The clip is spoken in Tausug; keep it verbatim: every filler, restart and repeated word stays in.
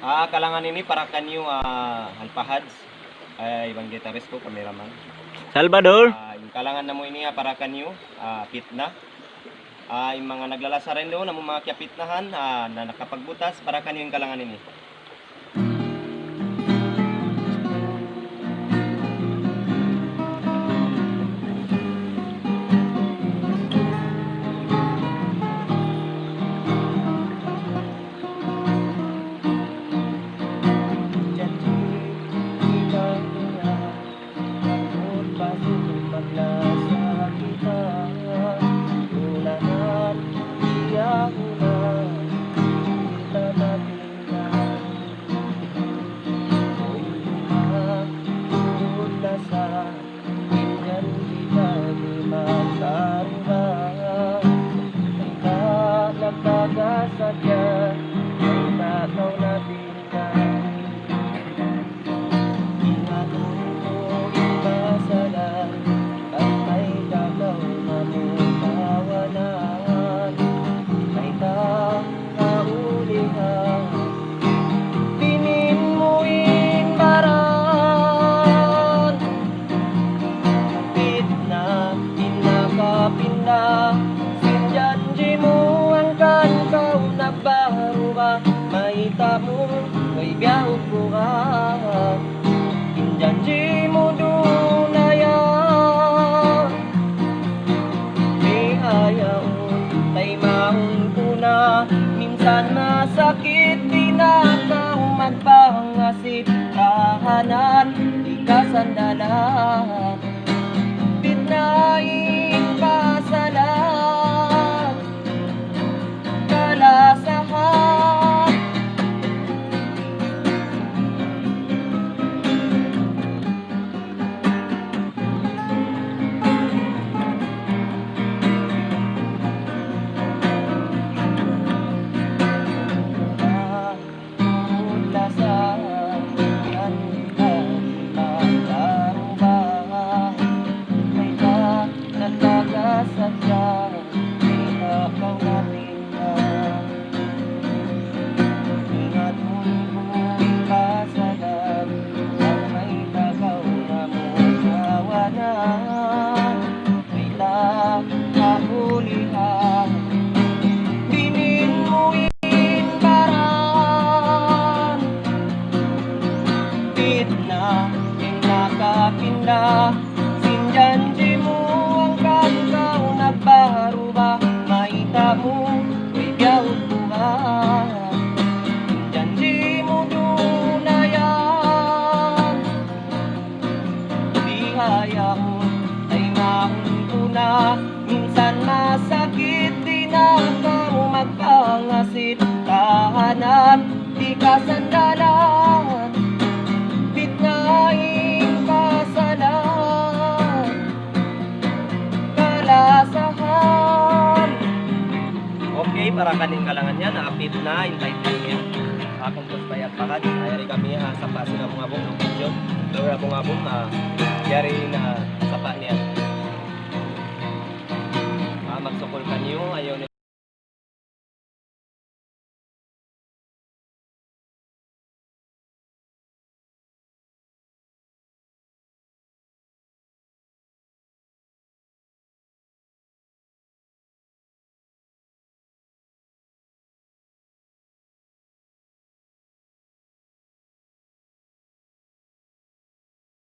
Ah, kalangan ini para kaniyu, ah, Alpha Hads, ah, iban gitarist ku, cameraman. Salvador. Ah, in kalangan namu' ini, ah, para kaniyu, ah, Pitna. Ah, in manga naglalasa dayn duun, amu in manga kiyapitnahan, ah, na nakapagbutas, para kaniyu in kalangan ini. Binin mu in baran, Pitna in nakapinda, sin janji' mu hangkan kaw nagbaruba, mayta' mu way biya' ugura, in janji' mu duun na yan. Bihaun taymaun ku na, minsan masakit, di' na kaw magpangasit, tahanan, di' kasandalan. Pitna in pasalan, kalasahan. Mayta' kahulihan, binin mu in baran. Pitna in nakapinda, sin janji' mu hangkan kaw nagbaruba, mayta' mu way biya' ugura, in janji' mu duun na yan. Bihaun taymaun ku na, minsan masakit, di' na kaw magpangasit, tahanan, di' kasandalan. Pitna in pasalan, kalasahan. Okay, para kaniyu in kalangan yan, ah, Pitna in title niya. Ah, compose by Alpha Hads. Ah, yari kami, ah, sapa' sin Abung-Abung, John. Lord Abung-Abung, ah, yari in sapa' niya. Ah, magsukul kaniyu, ayaw